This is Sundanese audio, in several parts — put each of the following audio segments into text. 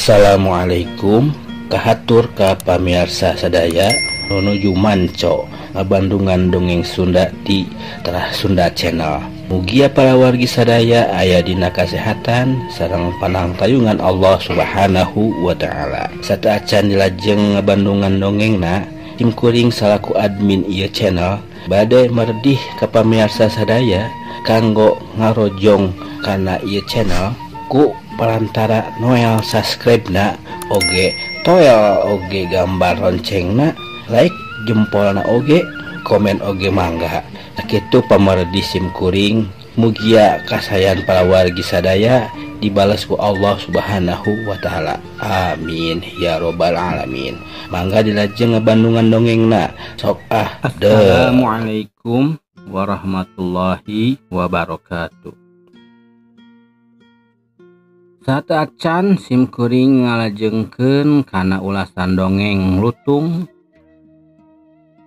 Assalamualaikum kahatur ka pamirsa sadaya nuju manco ngabandungan dongeng Sunda di Terah Sunda Channel. Mugia para wargi sadaya aya dina kasehatan sareng panangtayungan Allah Subhanahu wa taala. Sateuacan dilajeng ngabandungan dongengna, tim kuring salaku admin ieu channel bade merdih ka pamirsa sadaya kanggo ngarojong kana ieu channel ku perantara Noel subscribe na oge toel oge gambar loncengna, like jempolna oge, komen oge mangga. Sakitu pamardi sim kuring, mugia kasayan para wargi sadaya dibalas ku Allah Subhanahu wa taala. Amin ya robbal alamin. Mangga dilajeng ngabandungan dongengna. Sok ah. Assalamualaikum warahmatullahi wabarakatuh. Sateuacan sim kuring ngalajengkeun kana ulasan dongeng lutung.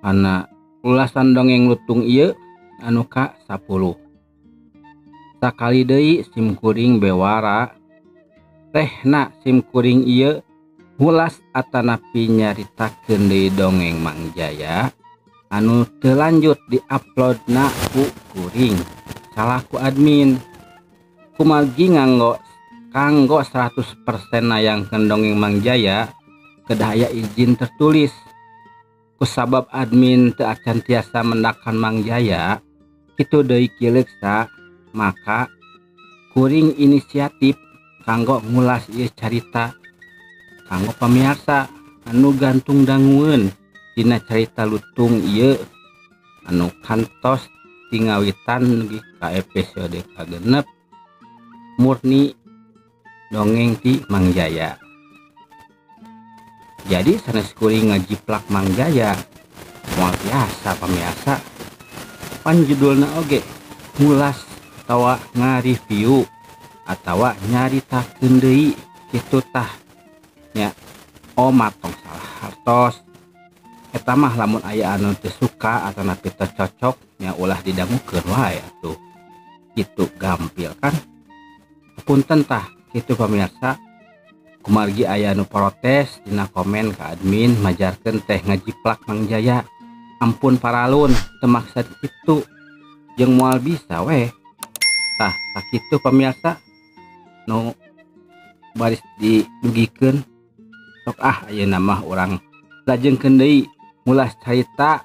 Kana ulasan dongeng lutung ieu anu ka 10. Sakali deui sim kuring bewara tehna sim kuring ieu ngulas atanapi nyaritakeun deui dongeng Mang Jaya anu teu lanjut diuploadna ku kuring salaku admin. Kumargi nganggo kanggo 100% nayangkeun dongeng Mang Jaya kedah aya izin tertulis. Kusabab admin teu acan tiasa mendakan Mang Jaya kitu deui kileuksa, maka kuring inisiatif kanggo ngulas ieu carita kanggo pamirsa anu gantung dangueun dina carita lutung ieu anu kantos tingawitan dugi ka episode kagenep murni dongeng ti Mang Jaya. Jadi sanes kuring ngajiplak Mang Jaya moal tiasa pamirsa, pan judulna oge ngulas atawa ngareview atawa nyaritakeun deui kitu tah nya. Omat tong salah hartos eta mah lamun aya anu teu suka atanapi teu cocok nya ulah didangukeun wae atuh, kitu gampil kan. Punten tah kitu pamirsa, kumargi aya nu protes dina komen ka admin majarkeun teh ngajiplak Mang Jaya. Ampun paralun teu maksad kitu jeung moal bisa weh. Tah sakitu pamirsa nu baris didugikeun. Sok ah ayeuna mah urang lajengkeun deui ngulas carita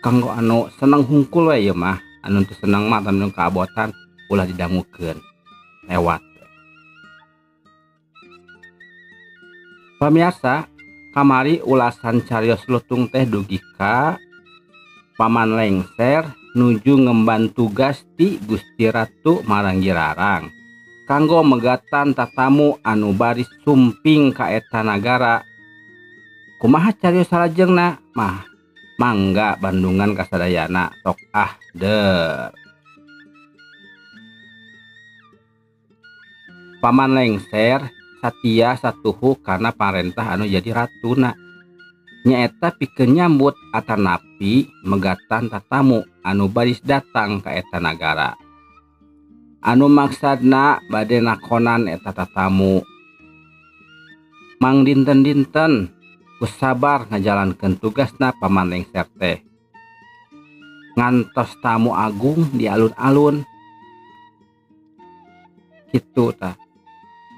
kanggo anu seneng hungkul we ieu mah, anu teu seneng mah anu kaabotan ulah didangukeun lewat. Pamirsa, kamari ulasan carios lutung teh dugi ka Paman Lengser nuju ngemban tugas ti Gusti Ratu Maranggirarang kanggo megatan tatamu anu baris sumping ka eta nagara. Kumaha carios salajengna mah mangga bandungan kasadayana. Sok ah der. Paman Lengser satia satuhu karena parentah anu jadi ratuna, nyaeta pikeun nyambut atanapi megatan tatamu anu baris datang ka eta nagara. Anu maksadna bade nakonan eta tatamu. Mang dinten-dinten ku sabar ngajalankeun tugasna Paman Lengser teh. Ngantos tamu agung di alun-alun kitu tah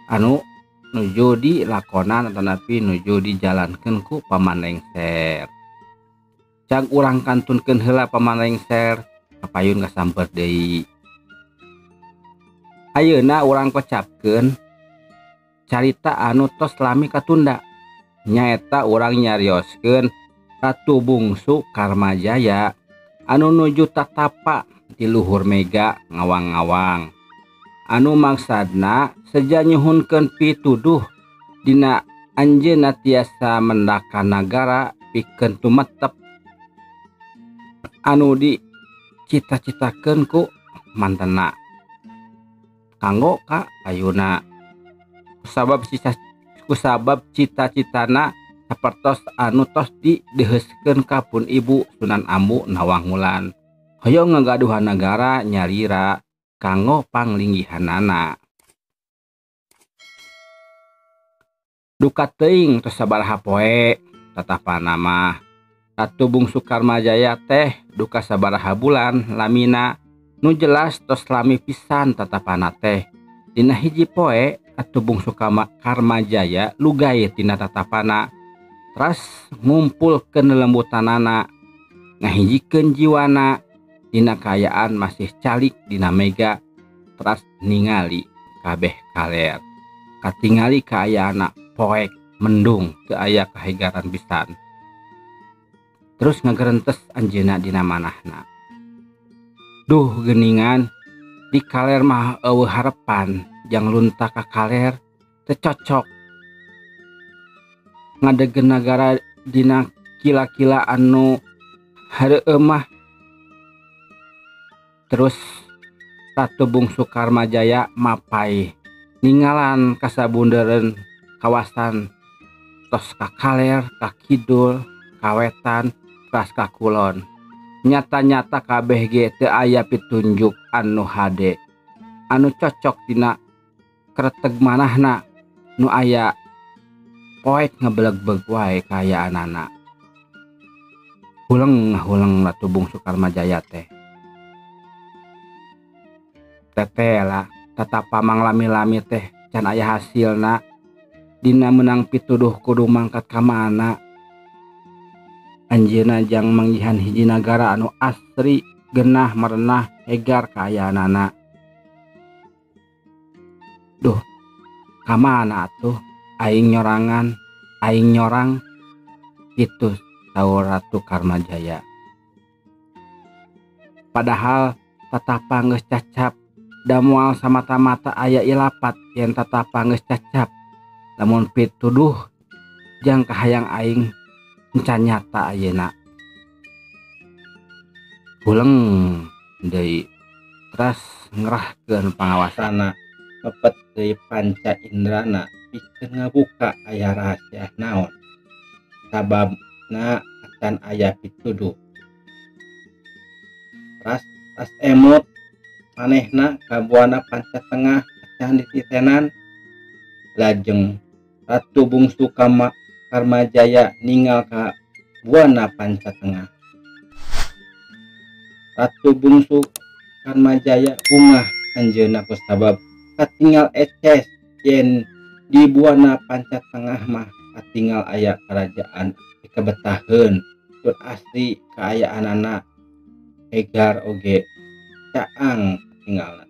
anu nuju dilakonan atanapi nuju dijalankeun ku Paman Lengser. Cag urang kantunkeun heula Paman Lengser kapayun kasamper deui. Ayeuna urang kocapkeun carita anu tos lami katunda, nyaeta urang nyarioskeun Ratu Bungsu Karmajaya anu nuju tatapa di luhur mega ngawang-ngawang, anu maksadna seja nyuhunkeun pituduh dina anjeunna tiasa mendakan nagara pikeun tumetep anu dicita-citakeun ku mantena kanggo ka ayuna. Kusabab cita-citana sapertos anu tos dideheuskeun ka pun ibu Sunan Ambu Nawangwulan hoyong ngagaduhan nagara nyalira kanggo panglinggihanana. Duka teuing tos sabaraha poe tatapana mah. Ratu Bungsu Karmajaya teh duka sabaraha bulan lamina nu jelas tos lami pisan tatapana teh. Dina hiji poe Ratu Bungsu Karmajaya lugay tina tatapana, teras ngumpulkeun lelembutanana, ngahijikeun jiwana dina kaayaan masih calik dina mega, teras ningali kabeh kaler. Katingali kaayaanna poek mendung teu aya kahegaran pisan. Terus ngagerentes anjeunna dina manahna. Duh geuningan di kaler mah eueuh harepan jang lunta ka kaler teu cocok. Ngadegen nagara dina kila-kila anu hareueuh mah. Terus Ratu Bungsu Karmajaya mapai ningalan kasabundeureun kawasan tos ka kaler, ka kidul, ka wetan, teras ka kulon. Nyata-nyata kabeh ge teu aya pitunjuk anu hade, anu cocok dina kreteg manahna, nu aya poek ngebelegbeg wae kaayaanana. Huleng huleng Ratu Bungsu Karmajaya teh. Tetela tatapa manglami-lami teh can aya hasilna. Dina menang pituduh kudu mangkat ka mana. Anjeunna jang manggihan hiji nagara anu asri genah merenah hegar kaayaanana. Duh, ka mana atuh aing nyorangan, aing nyorang kitu saur Ratu Karmajaya. Padahal tatapa geus cacap, da moal samata-mata aya ilapat yen tatapa geus cacap. Lamun pituduh jang kahayang aing encan nyata ayeuna. Huleng deui teras ngerahkeun pangawasana, mepet deui panca indrana pikeun ngabuka aya rahasia naon. Sababna acan aya pituduh. Teras tas emot manehna ka buana panca tengah acan dititenan. Lajeng Ratu Bungsu Karmajaya ningal ka buana panca tengah. Ratu Bungsu Karmajaya bungah anjeunna kusabab katingal eces yen di buana panca tengah mah katingal aya kerajaan dikebetaheun tur asli kaayaanana hegar oge caang katingalna.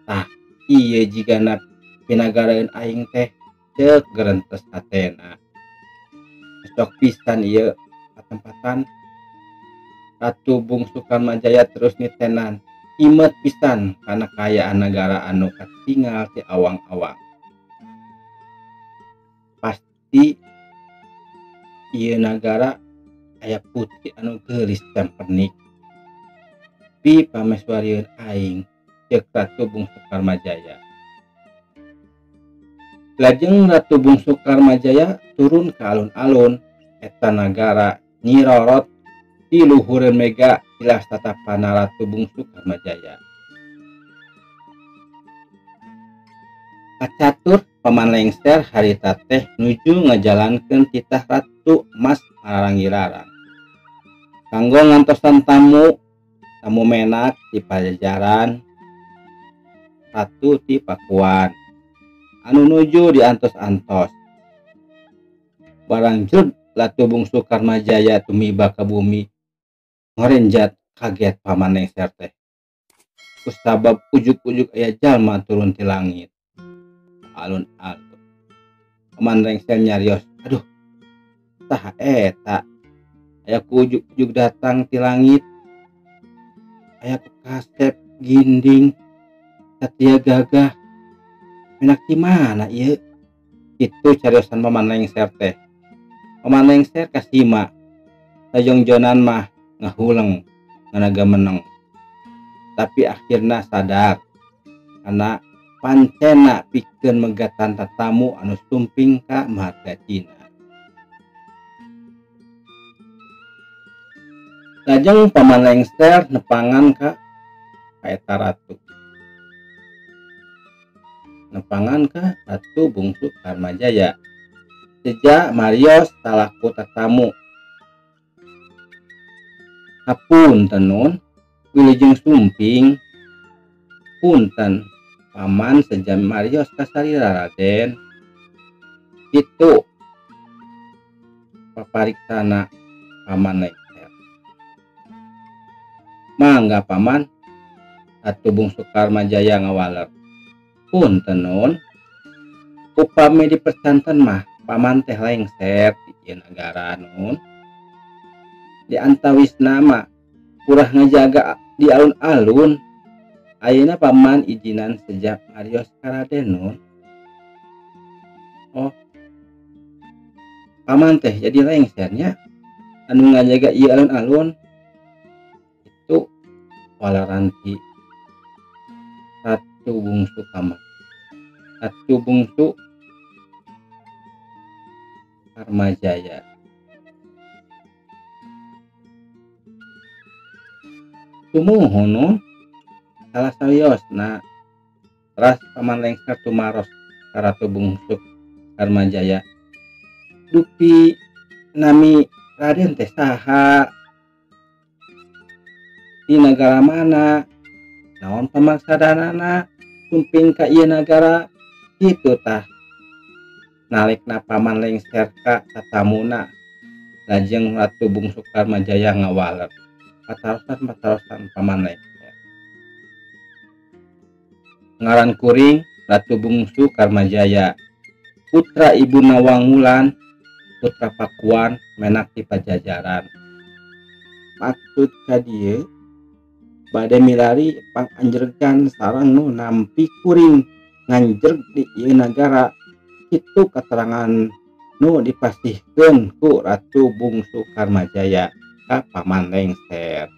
Tah ieu jigana pinagaraeun aing teh ceuk gerentes hatena. Cocok pisan ieu patempatan. Ratu Bungsu Karmajaya terus nitenan imet pisan kana kaayaan nagara anu katingal ti awang-awang. Pasti ieu nagara aya putri anu geulis campernik. Pi pameswarieun aing ceuk Ratu Bungsu Karmajaya. Lajeng Ratu Bungsu Karmajaya turun ke alun-alun eta nagara nyirorot di luhureun mega tilas tatapana Ratu Bungsu Karmajaya. Kacatur Paman Lengser harita teh nuju ngajalankeun titah Ratu Mas Marangirarang. Kanggo ngantosan tamu, tamu menak di Pajajaran, Ratu ti Pakuan anu nuju diantos-antos. Barang jreg Ratu Bungsu Karmajaya tumiba ka bumi ngorenjat kaget Paman Lengser teh. Kusabab ujug-ujug aya jalma turun ti langit. Alun-alun Paman Lengser nyarios, aduh saha eta aya ku ujug-ujug datang ti langit, aya ku kasep ginding satia gagah, menak di mana ieu? Itu cariosan Paman Lengser teh. Paman Lengser kasima sajongjonan mah ngahuleng nganaga meneng, tapi akhirna sadar karena pancena pikeun megatan tatamu anu sumping ka Maharga Cina. Lajeng Paman Lengser nepangan ka eta ratu. Nepangan ka Ratu Bungsu Karmajaya. Seja marios salaku tatamu. Hapunten nun, wilujeng sumping. Punten paman seja marios ka salira Raden. Kitu papariksana paman Lengser. Mangga paman, Ratu Bungsu Karmajaya ngawaler. Punten nun, upami dipercanten mah paman teh lengser di ieu nagara nun. Di antawisna mah kurang ngajaga di alun-alun. Ayeuna paman izinan seja marios ka Raden nun. Oh, paman teh jadi lengsernya anu ngajaga ieu alun-alun. Itu walaranti Ratu Bungsu Kamar, Ratu Bungsu Karmajaya. Sumuhun nun, salah sawiosna teras paman Lengser tumaros ka Ratu Bungsu Karmajaya. Dupi nami Raden teh saha? Di nagara mana? Naon pamaksadanana sumping ka ieu nagara? Kitu tah nalekna paman Lengser ka tatamuna. Lajeng Ratu Bungsu Karmajaya ngawaler. Patarosan-patarosan paman Lengser. Ngaran kuring Ratu Bungsu Karmajaya, putra Ibu Nawangwulan, putra Pakuan menak di Pajajaran. Maksud ka dieu bade milari panganjregan sareng nu nampi kuring nganjreg di ieu nagara. Kitu katerangan nu dipasihkeun ku Ratu Bungsu Karmajaya ka paman Lengser.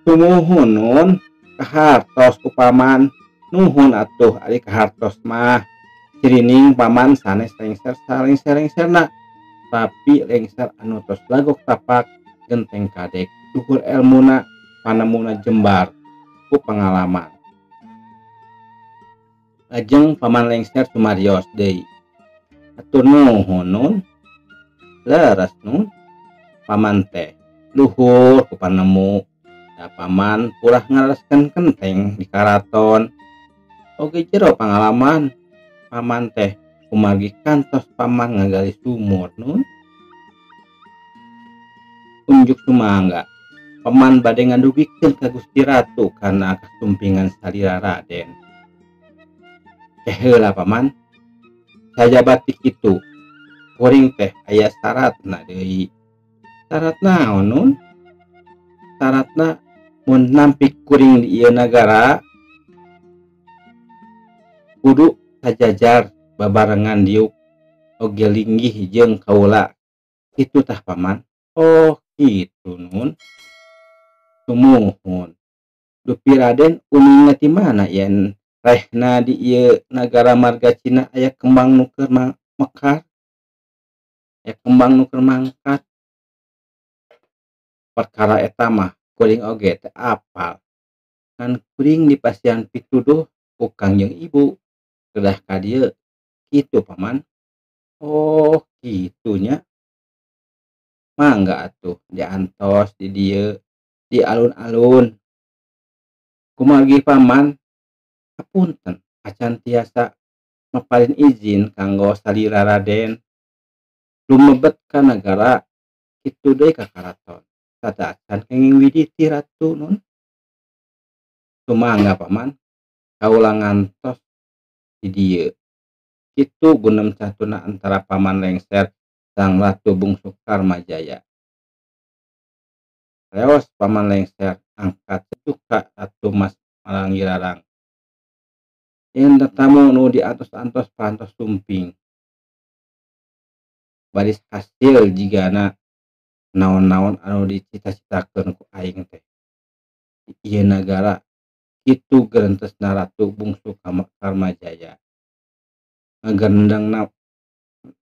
Sumuhun nun, kahartos ku paman. Nuhun atuh ari kahartos mah. Cirining paman sanes lengser salengser-lengserna, tapi lengser anu tos lagok tapak genteng kadek luhur elmuna panemuna jembar ku pengalaman. Lajeng paman Lengser sumarios deui. Atur nuhun nun, leres nun, paman teh luhur ku panemu. Da paman purah ngalereskeun kenteng di karaton. Oge jero pangalaman paman teh kumargi kantos paman ngagali sumur nun. Unjuk sumangga paman bade ngadugikeun ka Gusti Ratu kana kasumpingan salira Raden. Teh heula paman, sajabati kitu kuring teh aya syaratna deui. Syarat naon nun? Syaratna mun nampi kuring di ieu nagara kudu sajajar babarengan diuk oge linggih jeung kaula. Kitu tah paman. Oh kitu nun. Sumuhun. Dupi Raden uninga ti mana yen rehna di ieu nagara marga Cina aya kembang nu keur mekar, aya kembang nu keur mangkat. Perkara eta mah kuring oge teu apal. Ngan kuring dipasihan pituduh ku Kangjeng Ibu kedah ka dieu. Kitu paman. Oh kitunya. Mangga atuh diantos di dieu di alun-alun. Kumargi paman, hapunten acan tiasa maparin izin kanggo salira Raden lumebet ka nagara kitu deui ka karaton. Sada acan kenging widi ti ratu nun. Sumangga paman, kaula ngantos di dieu. Kitu gunem catuna antara paman Lengser sang Ratu Bungsu Karmajaya. Reos paman Lengser angkat suka Ratu Mas Malangirarang. Yen tetamu nu diantos-antos parantos sumping. Baris hasil jigana naon-naon anu dicita-citakeun ku aing teh. Ieu nagara kitu gerentesna Ratu Bungsu Karmajaya.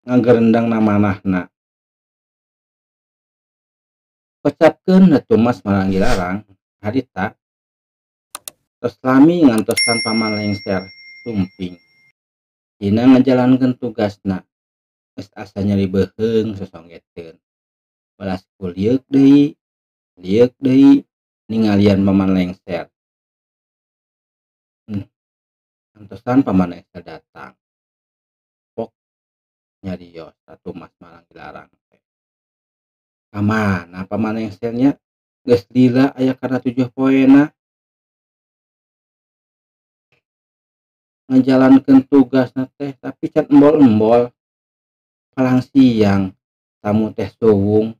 Ngagerendang manahna. Kocapkeun Ratu Mas Malanggilarang harita tos lami ngantosan paman Lengser sumping. Dina ngajalankeun tugasna geus asa nyeri beuheung sosonggeteun. Balas ku lieuk deui ningalian Paman Lengser. Antosan Paman Lengser datang. Pok nyarios Ratu Mas Malang Dilarang teh. Kamana Paman Lengsernya geus lila aya kana 7 poena. Ngajalankeun tugasna teh tapi can embol-embol. Palang siang tamu teh suwung,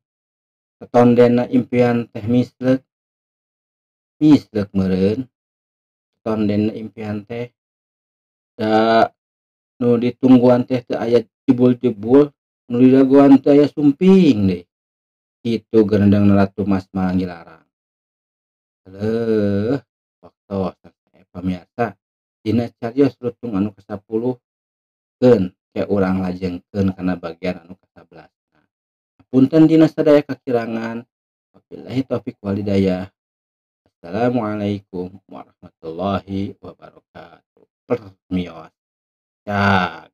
tetondena impian teh misleuk. Misleuk meureun tetondena impian teh. Da nu ditungguan teh teu aya jebul-jebul, nu didagoan teh aya sumping deui. Kitu gerendeng Ratu Mas Malang Dilarang. Leuh, waktos pamirsa dina carios lutung anu ka-10 keun ke urang lajengkeun kana bagian anu ka-11. Punten dina sadaya kakirangan. Wabillahi taufik wal hidayah. Assalamualaikum warahmatullahi wabarakatuh. Permios. Ya.